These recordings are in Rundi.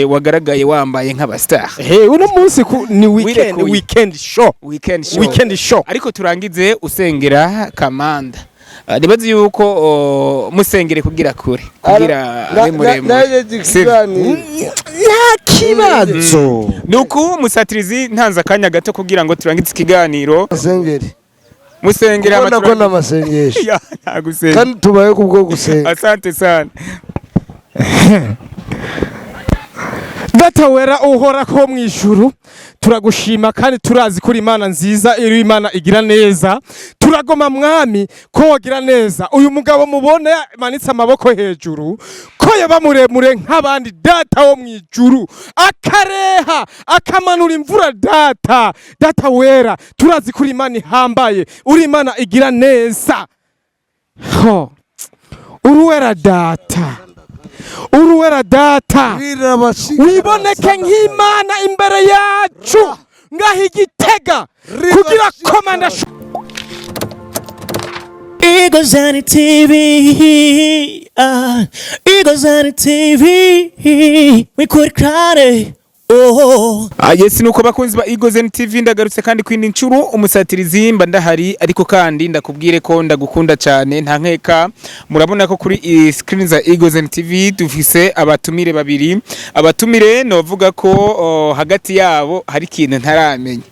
Wagaragaye wambaye nk'abastar. He, uno munsi ni weekend. Wirekuye. Weekend show. Weekend show. Weekend show. Ariko turangize usengera Kamanda. Nibaze yuko musengere kugira kure, kugira abe muremure. Naje ikiganiro. Nta kibazo. Nuko musatirizi ntanze akanya gato kugira ngo turangize ikiganiro. Masengeri. Musengera. Ubona ko n'amasengesho. Ya, ntagusenga. Kandi tubaye kubwo gusenga. Asante sana. Data wera uhora ko mu ijuru, turagushima kandi turazi kuri Imana nziza, iri Imana igira neza. Turagoma, Mwami, ko wagira neza uyu mugabo mubona yamanitse amaboko hejuru, ko yaba muremure nk'abandi. Data wo mu ijuru, akareha akamanura imvura. Data, Data wera, turazi kuri Imana ihambaye, uri Imana igira neza. Ho uruwera Data, uruwera Data, wiboneke nk'Imana imbere yacu ngaho igitega kugira komanda. Eagles on the TV, Eagles on the TV, we could cry, oh. Yes, nuko bakunzi ba Eagles TV, ndagarutse kandi kwindi ncuro umusatirizi mba ndahari, ariko kandi ndakubwire ko ndagukunda cyane. Nta nkeka murabona ko kuri iyi screen za Eagles TV dufise abatumire babiri. Abatumire novuga ko hagati yabo hari ikintu ntaramenya.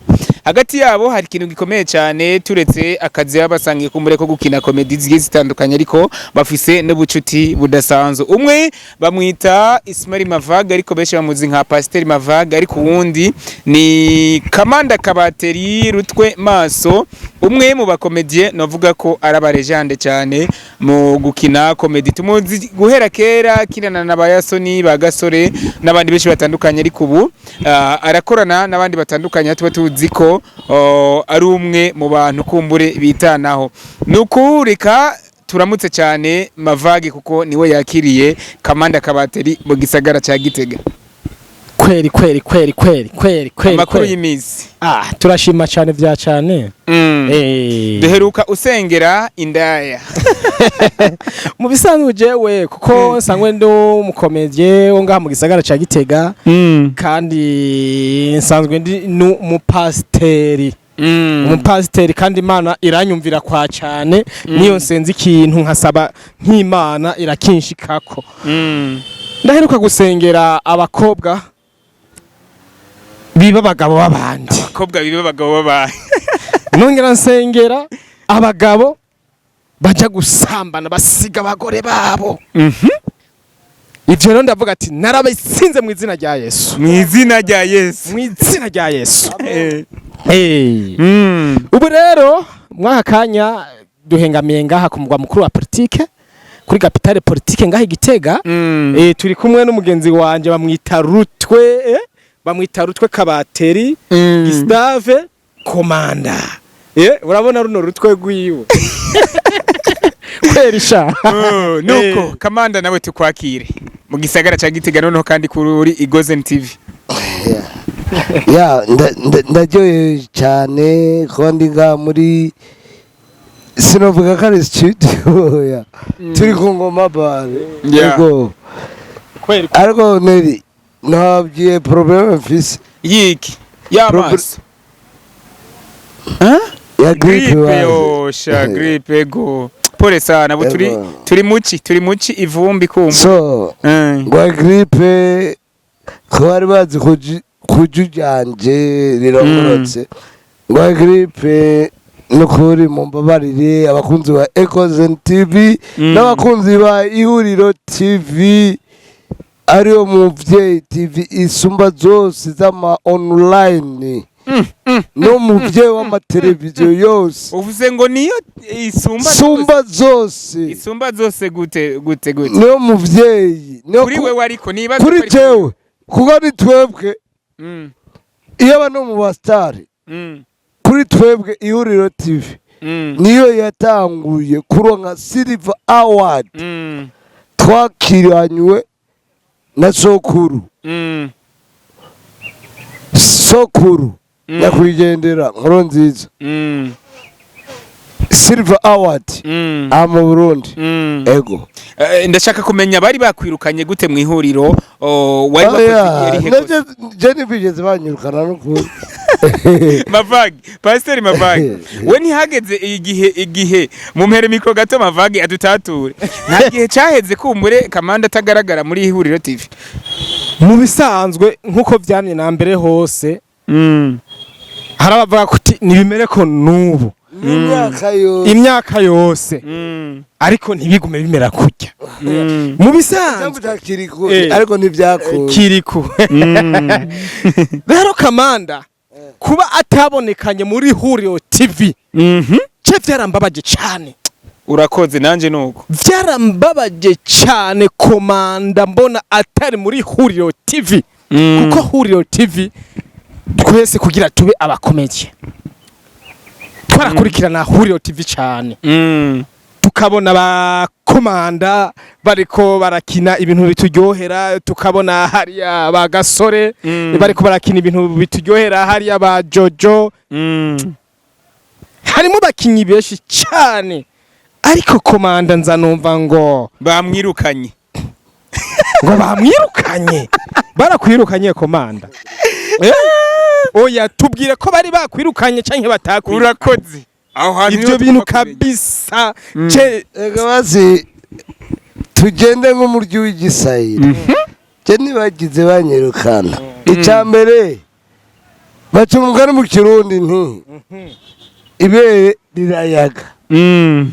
Hagati yabo hari ikintu gikomeye cyane, turetse akazi baba basangiye kumbure ko gukina comedy zigiye zitandukanye, ariko bafise n'ubucuti budasanzwe. Umwe bamwita Ismail Mavaga, ariko benshi bamuzi nka Pasteur Mavaga, ariko uwundi ni Kamanda Kabateri Rutwe Maso, umwe mu bakomedie novuga ko ari aba légende cyane mu gukina comedy. Tumuzi guhera kera kinana na Bayasoni ba Gasore n'abandi benshi batandukanye, ariko ubu arakorana n'abandi batandukanye. Tuba tuzi ko ari umwe mu bantu kumbure bitanaho. Nukureka turamutse cyane Mavage, kuko niwe yakiriye Kamanda Kabateri mu gisagara ca Gitega. Kweri kweri kweri kweri kweri kweri. Amakuru Kweri. y'iminsi? Ah, turashima cyane vya cyane. Duheruka usengera indaya. Mu bisanzwe jewe kuko nsanzwe ndi umukomedie wo ngaha mu gisagara ca Gitega, kandi nsanzwe ndi n'umupasiteri. Umupasiteri, kandi Imana iranyumvira kwa cyane. Niyo nsenze ikintu nkasaba nk'Imana, irakinshikako. Ndaheruka gusengera abakobwa biba abagabo b'abandi. Abakobwa biba abagabo babaye. Nongera nsengera abagabo baja gusambana basiga abagore babo. Ivyo rero ndavuga ati narabitsinze mu izina rya Yesu. Mu izina rya Yesu. Mu izina rya Yesu. Eh. Ubu rero mwaka kanya duhengamiye ngaha ku mugwa mukuru wa politike, kuri capitale politique ngaha Igitega. Turi kumwe n'umugenzi wanje bamwita Rutwe, bamwita Rutwe Kabateri. Gustave Komanda. Urabona runo rutwe rwiwe kweri sha. Oh, nuko Kamanda nawe tukwakire mu gisagara ca Gitega, noneho kandi kuri Igozen TV. Ya, ndaryohewe cyane kuba ndi ngaha muri, sinovuga ko ari studio ya, turi ku Ngoma Bar. Yego. Kweri. Ariko neri ntabwiye problème mfise. Yiki y'amaso? Ya grippe. Grippe. Wazi. Yosha, grippe ego, pole sana. Bu turi Ego. turi muci ivumbi kumva. So ngo grippe ko bari bazi kuju ryanje rirongorotse, ngo grippe. Nukuri mumbabarire abakunzi ba Ecozen TV n'abakunzi ba Ihuriro TV, ariyo Muvyeyi TV isumba zose z'ama online, no muvyeyi w'amateleviziyo yose. Uvuze ngo niyo isumba? Sumba zose. Isumba zose gute gute gute? Niyo muvyeyi niyo Kuri wewe, ariko nibaze kuri ko ari jewe, kuko ni twebwe iyo aba no mu basitari, kuri twebwe Ihuriro TV niyo yatanguye kuronka Silver Award. Twakiranywe na sokuru, sokuru nyakwigendera Nkuru Nziza. Silver Award aha mu Burundi. Ego. Ndashaka kumenya, bari bakwirukanye gute mu ihuriro? Oh, wari wakoze Oya, irihe kosa? navyo je ntibigeze banyirukana n'ukuri. Mavagi, Pasiteri Mavagi, we ntihageze igihe mumpere micro gato, Mavagi adutature. Nta gihe cyaheze kumbure Kamanda atagaragara muri Ihuriro TV? Mu bisanzwe, nk'uko vyamye na mbere hose, hari abavuga kuti ntibimere ko n'ubu n'imyaka yose. Imyaka yose, ariko ntibigume bimera kurya mu bisanzwe. Cyangwa kiriku, ariko ntibyakunda. Kiriku rero, Kamanda kuba atabonekanye muri Huriro TV, ce vyarambabaje cane. Urakoze, nanje nuko. Vyarambabaje cane, Komanda mbona atari muri Huriro TV, kuko Huriro TV twese kugira tube abakomeye twarakurikirana Huriro TV cane, tukabona bakomanda bariko barakina ibintu bituryohera, tukabona hariya ba gasore bariko barakina ibintu bituryohera, hariya ba Jojo, harimo abakinyi benshi cane, ariko Komanda nza numva ngo bamwirukanye. Ngo bamwirukanye. Barakwirukanye, Komanda? Eh? Oya, tubwire ko bari bakwirukanye canke batakwirukanye. Urakoze, aho hantu Ivyo niho bintu tugomba kumenya. kabisa ce Ega basi tugende nk'umuryi w'igisayira. Je ntibagize banyirukana. Icya mbere, baca umugani mu Kirundi nti ibere rirayaga.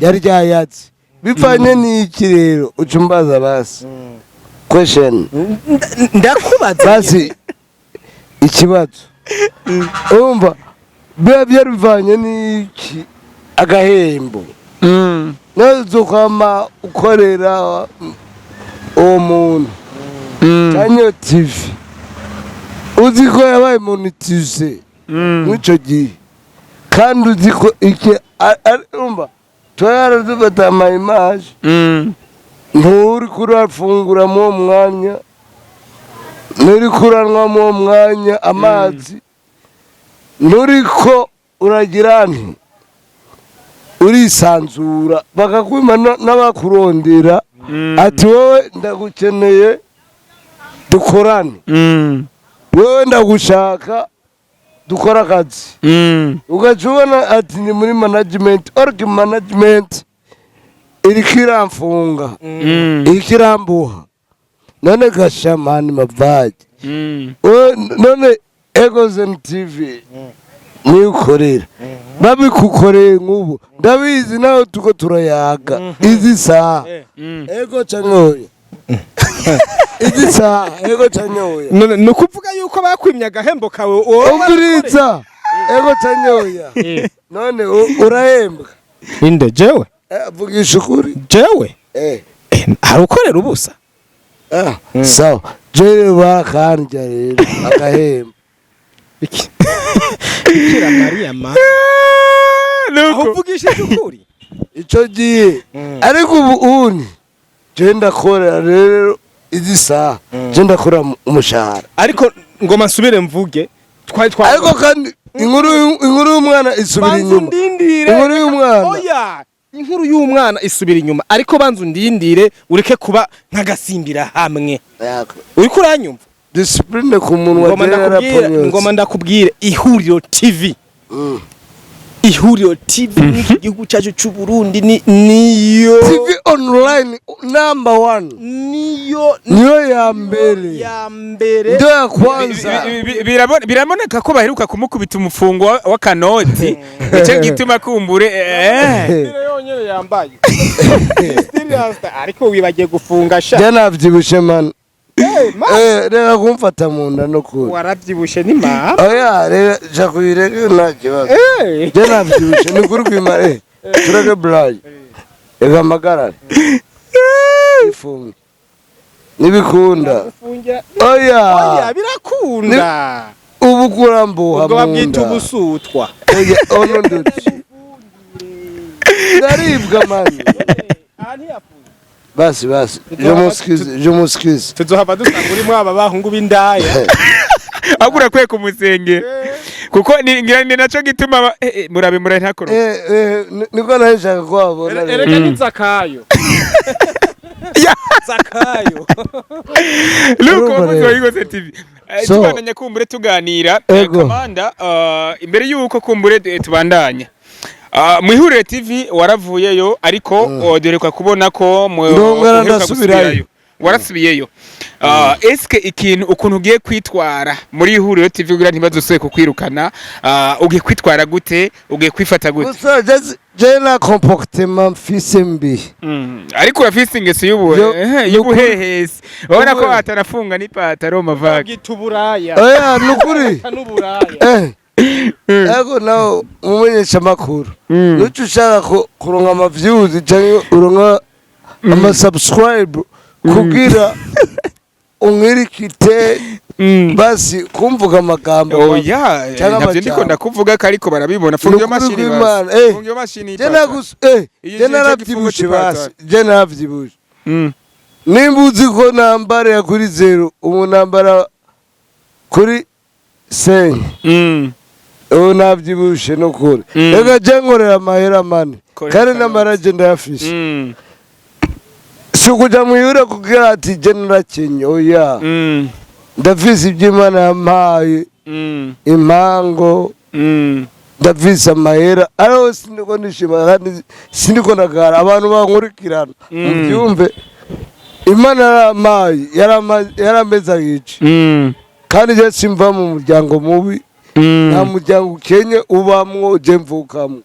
Yari ryayatse bivanye n'iki? Rero uca umbaza basi question. Ndakubaza. Basi ikibazo, urumva biba byari bivanye n'iki? Agahembo nawe uzokwama ukorera uwo muntu cyangwa iyo TV uzi ko yabaye monétisé mw'ico gihe, kandi uzi ko iki urumva tuba yaradufata ama image, nturi kurafungura muri uwo mwanya, nturi kuranywa muri uwo mwanya amazi, nturiko uragira nti urisanzura, bakakwima n'abakurondera ati wowe ndagukeneye dukorane, wowe ndagushaka dukora akazi, ugaca ubona ati ni muri management, org management iriko iramfunga, iriko irambuha. None gashamani Mavaji, wowe none Egozen TV niyo ukorera, babikukoreye nk'ubu ndabizi nawe tuko turayaga izi saha, ego canke oya? Izi saha, ego canke oya? None ni ukuvuga yuko bakwimye agahembo kawe wowe? Umviriza, ego canke oya? None urahembwa? Inde, jewe? Vugisha ukuri. Jewe? Eh. Hari ukorera ubusa. Ah, sawa, jewe bakandya rero agahembo. Bikira Mariya ma aho. Nuko Uvugishije ukuri. Ico gihe, ariko ubu uni je ndakorera rero izi saha, je ndakora umushahara. Ariko ngoma nsubire mvuge twari twa Ariko kandi inkuru y'umwana isubira Banza inyuma. undindire. Inkuru y'umwana. Oya, inkuru y'umwana isubira inyuma, ariko banza undindire, ureke kuba nk'agasimbira hamwe. Uriko uranyumva? Discipline ku munwa. Ngoma je ndakubwire. Yaraponyotse. Ngoma ndakubwire, Ihuriro TV, Ihuriro TV n'iki gihugu cyacu cy'u Burundi ni niyo TV online number one. Niyo. Niyo ya mbere. Ya mbere. Ndio ya kwanza. Biraboneka ko baheruka kumukubita umufungo w'akanoti, nicyo gituma kumbure. Style yonyene yambaye. Serious, ariko wibagiye gufunga sha. Je navyibushe man. Eh, ma Reka kumfata mu nda no kuri. Waravyibushe ni ma. Oya, reka ja kuyireke, nta kibazo. Je navyibushe ni kuri kwima, tureke blague. Reka amagarare ifunge nibikunda. Gufungira. Oya. Oya, birakunda. Ubu kurambuha Ubwo mu babwita nda. ubusutwa. Oya, ono nduti ndaribwa man. Basi basi, je m'excuse, je m'excuse. Tuzohava dusanga urimo aba bahungu b'indaya. Ahubwo urakwiye kumusengera. Kuko ngira ni naco gituma murabe murabe ntakoro. Niko nashaka ko wabona rero. Erega ni Zakayo. Ya. Zakayo. Luko Urumva bakunzi ba rero. Eagles TV. So- Tubandanya kumbure tuganira. Ego. Kamanda, imbere yuko kumbure tubandanya. Mu Ihuriro TV waravuyeyo, ariko duheruka kubona ko Ndongera uheruka ndasubirayo. gusubirayo. Warasubiyeyo. Eske ikintu ukuntu ugiye kwitwara muri Ihuriro TV kugira ntibazosubire kukwirukana, ugiye kwitwara gute, ugiye kwifata gute? Gusa je na comportement mfise mbi. Ariko urafise ingeso y'ubuhehesi, urabona ko atanafunga n'ipataro mavaga. Gita uburaya. Oya, nukuri. N'uburaya. Ego, nawe umumenyesha makuru, nuco ushaka kuronka ama views canke uronka ama subscribe kugira unkirikite, basi kumvuga amagambo mabi. Oya, Canke ntabyo ndiko amajambo. ndakuvuga ko, ariko barabibona. Funga iyo Nukuri mashini kw'Imana, basi. Funga iyo mashini Je y'ipataro. Iyo je ico gifungo naravyibushe c'ipataro. basi, je naravyibushe. Nimba uzi ko nambara kuri 0, ubu nambara kuri 5. Ubu navyibushe nukuri. Reka je nkorera amahera mane. Korera Kandi kanoti. n'amaraje ndayafise. Si ukuja mwihura kugira ati je narakenye, oya. Ndafise ibyo Imana yampaye, impango. Ndafise amahera, ariko sindiko nishima kandi sindiko ndagara abantu bankurikirana. Mubyumve, Imana yarampaye, yarameze yice. Kandi je simva mu muryango mubi. Nta muryango ukenye ubamwo je mvukamwo.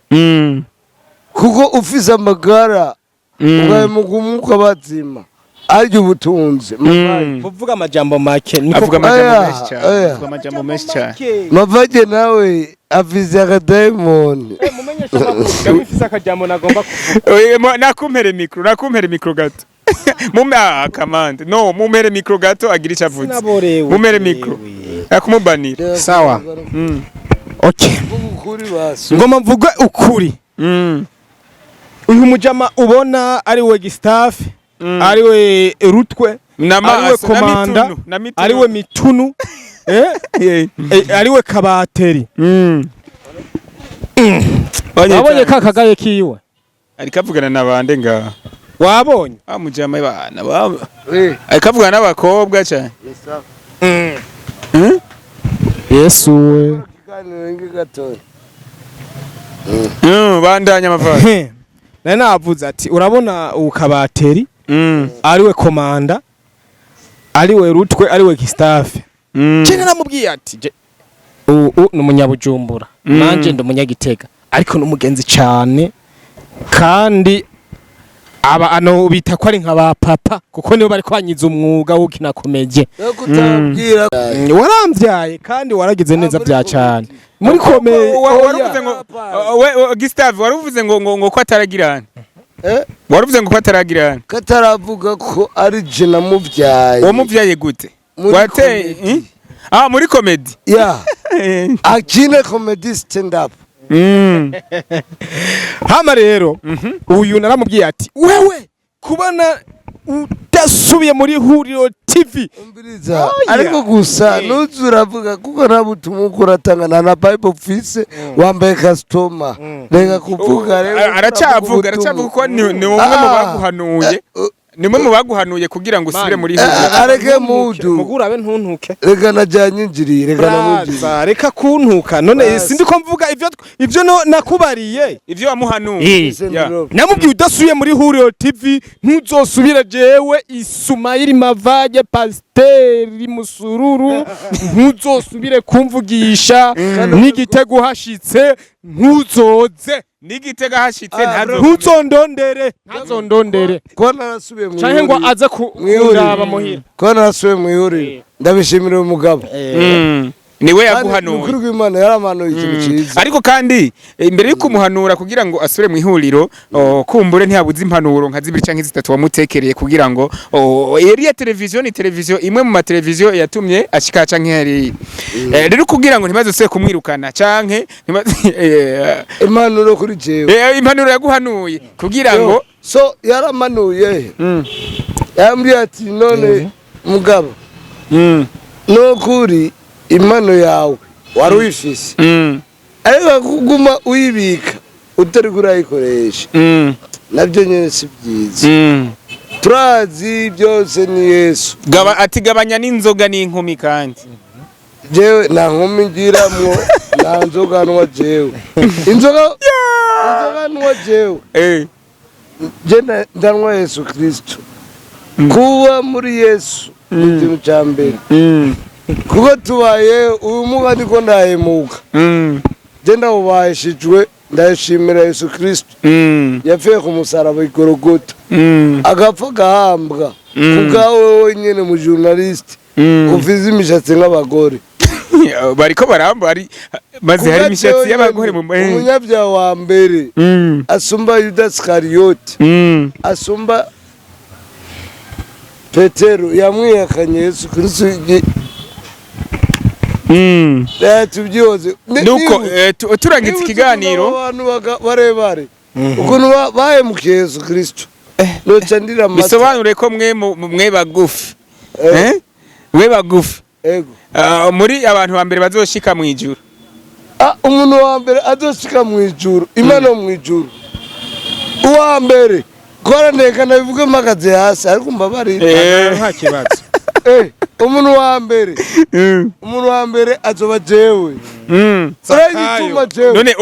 Kuko ufise amagara, ugahemuka umwuka bazima, arya ubutunzi. Kuvuga amajambo make niko. Avuga amajambo Oya, menshi cyane. oya. Avuga amajambo menshi cyane. Mavage nawe afise akadayimoni. Mumenyesha amakuru, ndamufise akajambo nagomba kuvuga. Oye, nakumpere micro, nakumpere micro gato. Mume, kamande no mumpere micro gato agira icyo avuze. Sinaborewe. Mumere micro akumubanira. Sawa. Okay. Vuga ukuri basi. Ngoma mvuge ukuri. Uyu mujama ubona ari we Gustave, ari we Rutwe, Na ari we maso, na Komanda, mitunu, na mitunu. ari we Mitunu, ari we Kabateri. Wabonye ka kagaye kiwe? Ariko avugana na bande ngaha? Wabonye? Ah, mujama bana ariko avugana n'abakobwa cyane. Yesu we. Ikiganiro ngi gatoya. Bandanya amavara. Nari navuze ati urabona ubu Kabateri, ari we Komanda, ari we Rutwe, ari we Gustave. Je naramubwiye ati ubu ni umunyabujumbura, nanje ndi umunyagitega, ariko ni umugenzi cyane, kandi aba ano bita ko ari nka ba papa, kuko nibo bari kwanyiza umwuga wo gukina comédie. Yo kutabwira. Waramvyaye kandi waragize neza muri bya comedy. cyane muri comédie. Waravuze ngo we Gustave, waravuze ngo ko ataragirana. Eh? Waravuze ngo ko ataragirana. Kataravuga ko ari je namuvyaye. Wamuvyaye gute? Muri Wateye comedy. eh? Ah, muri comedy. Ya, akine comedy stand up. Hama rero uyu naramubwiye ati wewe kubona udasubiye muri Huriro TV. Umviriza. Oya. Ariko gusa nuzu uravuga kuko nta butumwa uko uratanga, nta na bible ufise, wambaye customer, reka kuvuga rero. Aracyavuga, aracyavuga ko ni umwe mu baguhanuye, ni umwe mu baguhanuye kugira ngo usubire muri Huriro. Areke mudu. Mugurabe ntuntuke. Reka najyanyinjiriye, reka namwinjiriye. Braza, reka kuntuka none. Basi. Sindi ko mvuga ivyo no nakubariye. Ivyo wamuhanuye. Ya. Namubwiye udasubiye muri Huriro TV ntuzosubire, jewe Isumayili Mavage Pasiteri Musururu ntuzosubire kumvugisha, n'igitego uhashitse ntuzoze. N'igitega hashitse Ah, ntazo. Ntuzondondere, ntazondondere Ko narasubiye mu canke ngo ihuriro. aze Mwihuriro. kundaba muhira. Ko narasubiye mu ihuriro, ndabishimira uyu mugabo. Niwe Kandi yaguhanuye. ni ukuri kw'Imana yaramanuye ikintu cyiza. Ariko kandi imbere yo kumuhanura kugira ngo asubire mu ihuriro, kumbure ntiyabuze impanuro nka zibiri canke zitatu wamutekereye kugira ngo iriya televiziyo ni televiziyo imwe mu mateleviziyo yatumye ashika canke hariya. Rero kugira ngo ntibazosubire kumwirukana canke Impanuro kuri jewe? Impanuro yaguhanuye kugira ngo So yaramanuye, yambwiye ati none mugabo, nukuri impano yawe Wari uyifise, ariko kuguma uyibika utari kurayikoresha, nabyo nyine si byiza. Turazi byose ni Yesu. Gaba, ati gabanya n'inzoga n'inkumi kandi. Jewe nta nkumi ngiramwo, nta nzoga nywa jewe. Inzoga nywa jewe, je ndanywa Yesu Kristo. Kuba muri Yesu ni ikintu cya mbere, kuko tubaye uyu muga niko ndahemuka. Je ndawubashijwe, ndashimira Yesu Kristo yapfuye ku musaraba i Gorogota, agapfa, agahambwa kubwawe wenyine mu journaliste ufise imishatsi nk'abagore. Bariko baramba ari maze hari imishatsi y'abagore mu Umunyabyaha wa mbere asumba Yuda Sikariyoti, asumba Petero yamwihakanye Yesu Kristo. Tubyihoze. Nuko turangiza ikiganiro. Abantu barebare ukuntu bahemukiye Yesu Kristo, noca ndira amata. Bisobanure ko mwe mwe bagufi, eh, mwe bagufi, Ego. Ah, muri abantu ba mbere bazoshika mu ijuru. Ah, umuntu wa mbere azoshika mu ijuru, Imana yo mu ijuru, uwa mbere koranekana bivuge mpagaze hasi, ariko mbabarira. Nta kibazo. Umuntu wa mbere, umuntu wa mbere azoba jewe. Uragituma jewe. None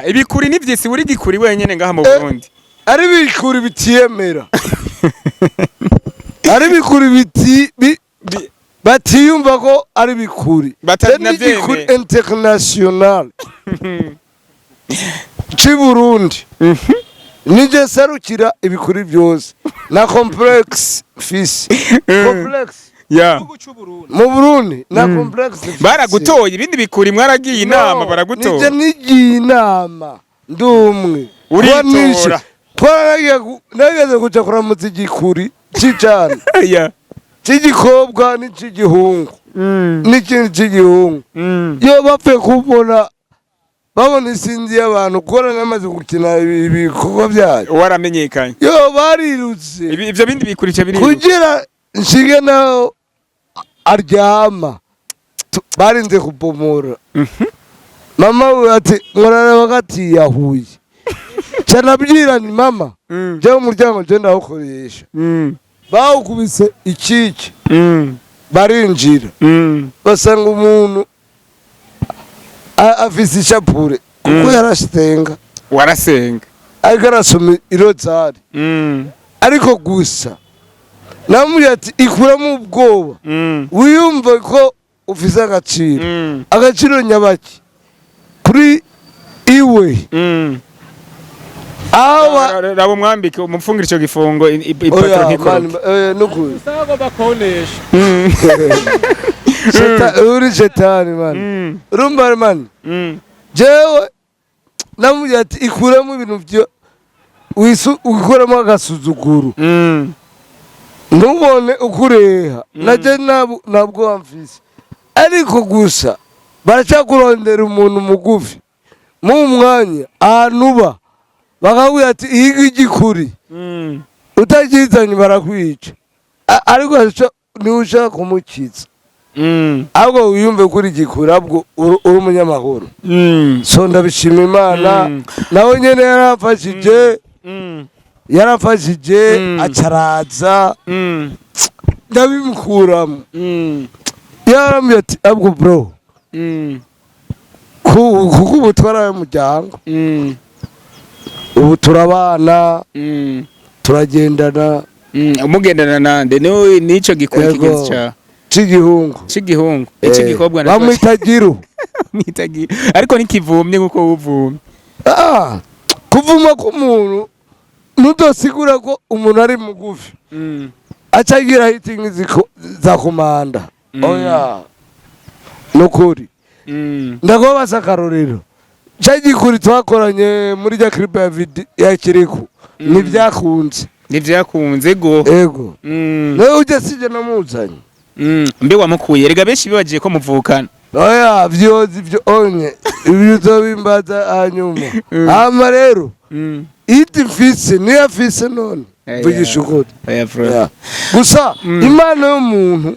ibikuri n'ivyisi uri gikuri wenyene ngaha mu Burundi? Ari bikuri bitiyemera, ari bikuri biti batiyumva ko ari bikuri. Batanavyemera. Ni igikuri international c'i Burundi, nije serukira ibikuri byose na complexe fisi complexe mu Burundi na complexe fisi. Baragutoye ibindi bikuri, mwaragiye inama? No, baragutoye? Nije nigiye inama, ndi umwe. Uritora. Twaragiye nageze kuja kuramutsa igikuri c'icana c'igikobwa n'ic'igihungu n'ikindi c'igihungu. Iyo bapfuye kubona, babona isinzi y'abantu kubona namaze gukina ibikorwa byayo, Waramenyekanye. yo barirutse. Ivyo bindi bikuri ico biriruka. Kugira nshige naho aryama, barinze kubomora. Mama we ati nkorana bakatiyahuye canabwira ni mama, jewe umuryango je ndawukoresha. Bawukubise ikiki, barinjira, basanga umuntu afise ishapure kuko yarasitenga. Warasenga. Ariko arasoma irozari. Ariko gusa namubwira ati ikuramo ubwoba, wiyumve ko ufise agaciro. Agaciro nyabaki kuri iwe awa. Raba umwambike, umupfungira ico gifungo, ipataro Oya ntikoroke. mani, nukuri. Agomba kubonesha. Uri shetani mani. Urumva mani, jewe namubwira ati ikuramo ibintu byo wikuramo agasuzuguro, ntubone ukureha naje ntabwo wamfise, ariko gusa baracyakurondera umuntu mugufi mu mwanya ahantu uba, bakakubwira ati ihiga igikuri, utakizanye barakwica. Ariko niwe ushaka kumukiza, ahubwo wiyumve kuri igikuri, ahubwo uri umunyamahoro. So ndabishima Imana. Nawe nyene yaramfashije, yaramfashije, acaraza, ndabimukuramo. Yarambwiye ati ahubwo bro, kuko ubu twaraye umuryango, ubu turabana, turagendana. Umugendana nande? Nico gikuri? Ego. Kigenzi cawe? C'igihungu. C'igihungu, ic'igikobwa? Bamwita Giru. Bamwita Giru, ariko ntikivumye nkuko wuvumye. Ah, kuvuma k'umuntu ntudosigura ko umuntu ari mugufi aca agira hitingi za kumanda. Oya, nukuri. Ndakubaza akarorero ca gikuri twakoranye muri rya clip ya ya Kiriku, ntibyakunze. Ntivyakunze go. Ego. Nawe ujya sije namuzanye. Mbe wamukuye? Rega benshi bibagiye ko muvukana. Oya, vyozi ivyo onye ibyo uzobimbaza hanyuma. Hama rero iti mfise niyo afise none, mvugisha ukuri. Oya bro. Yeah. Gusa impano y'umuntu,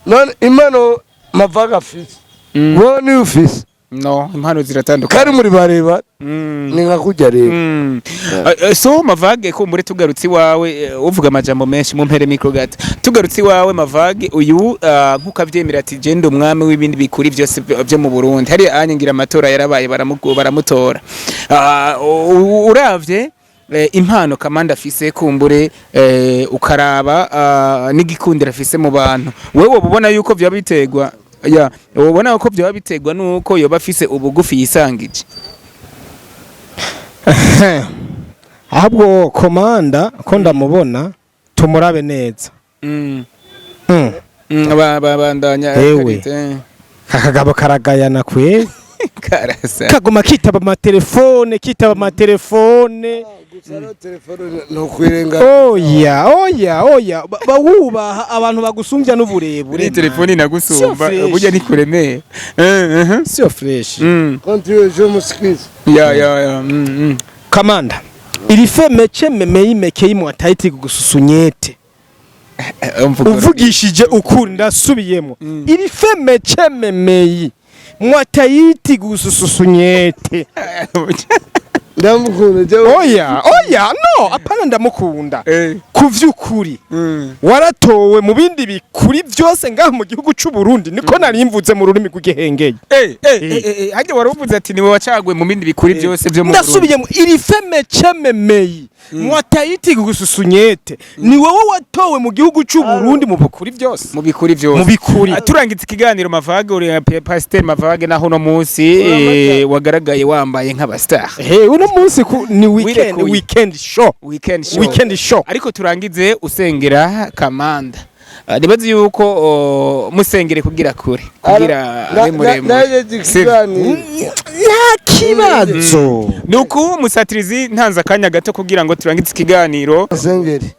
none impano Mavaga afise, Wowe niyo ufise. No, impano ziratandukanye. Kandi muri barebare. Ni nka kurya rero. So Mavage, kumbure tugarutse iwawe, uvuga amajambo menshi, mu mpere micro gato. Tugarutse iwawe Mavage, uyu nkuko avyemera ati je ndi umwami w'ibindi bikuri byose byo mu Burundi. Hari anyangira amatora yarabaye, baramutora. Uravye impano Kamanda afise, kumbure ukaraba n'igikundiro afise mu bantu, wewe woba ubona yuko vyaba biterwa, ya ubona ko byaba biterwa nuko yoba afise ubugufi yisangije? Ahubwo Komanda ko ndamubona, tumurabe neza. Bandanya. Ewe. Karite. Kakagabo karagayana kwe. Karasa. Kaguma kitaba amatelefone, kitaba amatelefone. Gusa rero telefone ntukwirenga. Oya, oya, oya, bawubaha abantu bagusumbya n'uburebure. Uri telefone inagusumba. Sio fresh. Burya nikuremeye. Sio fresh. Quand tu je m'excuse. Ya ya ya. Kamanda irife mece memeye meke y'imwatayiti gususunyete. Uvugishije ukuri, ndasubiyemo, irife mece memeyi mwatayiti gususunyete. Ndamukunda jewe. Oya, oya, no, apana, ndamukunda. Ku vy'ukuri waratowe mu bindi bikuri byose ngaho mu gihugu c'u Burundi, niko narimvuze mu rurimi rw'igihengeye. Hajya wari uvuze ati niwe wacaguwe mu bindi bikuri byose byo mu Burundi. Ndasubiyemo, irife mece memeyi mwatayiti gususunyete, ni wowe watowe mu gihugu c'u Burundi mu bikuri byose. Mu bikuri byose. Mu bikuri. Turangiza ikiganiro Mavage, uri Pasteur Mavage, naho uno munsi wagaragaye wambaye nk'abastar. He, uno munsi ni weekend. Wirekuye. Weekend show. Weekend show. Weekend show. Ariko turangize usengera Kamanda. Nibaze yuko musengere kugira kure, kugira abe muremure. Naje ikiganiro. Nta kibazo. Nuko musatirizi ntanze akanya gato kugira ngo turangize ikiganiro. Masengeri.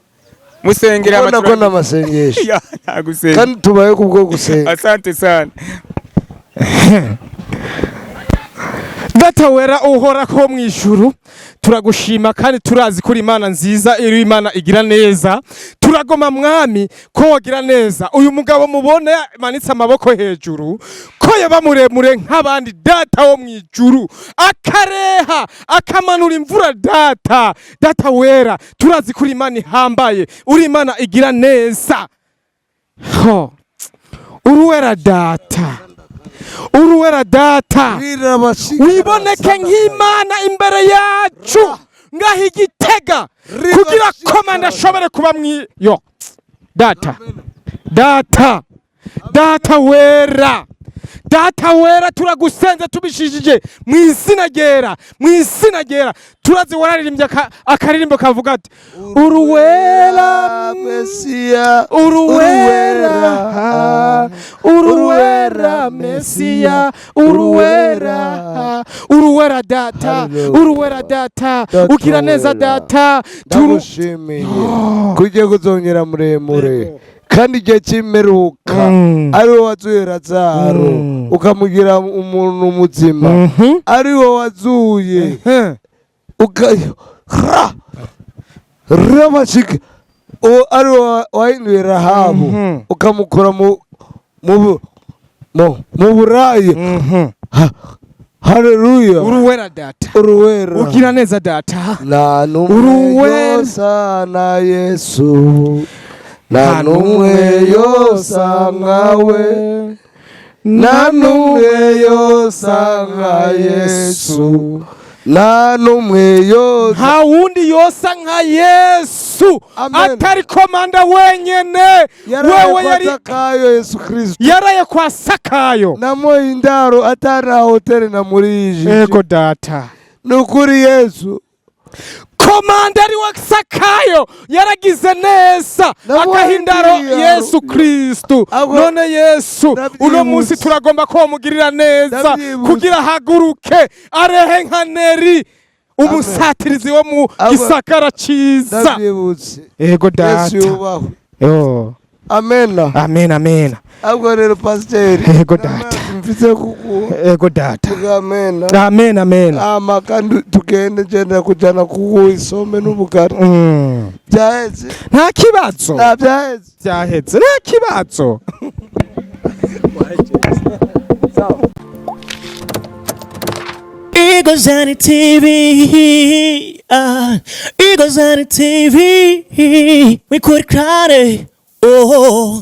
Musengera. Ubona ko n'amasengesho. Ya, ntagusenga. Kandi tubaye kubwo gusenga. Asante sana. Data wera uhora ko mu ijuru, turagushima kandi turazi ko uri Imana nziza, iri Imana igira neza. Turagoma mwami ko wagira neza uyu mugabo mubone manitse amaboko hejuru, ko yaba muremure nk'abandi. Data wo mu ijuru, akareha akamanura imvura. Data, data wera, turazi ko uri Imana ihambaye, uri Imana igira neza. Ho, uruwera data, uruwera data, wiboneke nk'Imana imbere yacu ngaho igitega, kugira Komanda ashobore kuba mwiyo. Data, data, data wera, data wera, turagusenze tubishishije mu izina ryera, mu izina ryera. Turazi wararirimbye akaririmbo kavuga ati uruwera Mesiya. Uruwera, uruwera Mesiya, uruwera, uruwera data. Hallelujah. Uruwera data. Data ugira neza. wera. Data turu Ndagushimiye kugiye kuzongera muremure, kandi igihe cy'imperuka ari wowe wazuye Lazaro ukamugira umuntu muzima, ari wowe wazuye uka ramashika uwo, ari wowe wahinduye Rahabu ukamukura mu burayi. Haleluya. Uruwera data. Uruwera. Ugira neza data. Nta n'umwe Uruwera. yosa na Yesu, nta n'umwe yosa nkawe, nta n'umwe yosa nka Yesu, nta n'umwe yosa. Nta wundi yosa nka Yesu. Amen. Atari Komanda wenyene. Yaraye wewe kwa yari Zakayo Yesu Kristo. Yaraye kwa Sakayo. Namuha indaro atari na hoteli namurije. Ego data. Ni ukuri Yesu. Komanda ari wa Sakayo yaragize neza Namuhaye agahindaro indaro. Yesu Kristu. None Yesu, uno munsi turagomba ko wamugirira neza Ndabyibutse. kugira ahaguruke arehe nka Neri umusatirizi wo mu gisagara ciza. Ndabyibutse. Ego Yesu data. yubahwe. Yo. Amena. Amen, amen. Ahubwo rero pasiteri, Ego data. mfite kuguha. Ego data. Amena. Amen, amen. Ama kandi tugende, ngenda kujana kuguha isombe n'ubugari. Byaheze. Nta kibazo. Nta byaheze. Byaheze, nta kibazo. Eagles on the TV, ah, Eagles on the TV. We could cry, oh.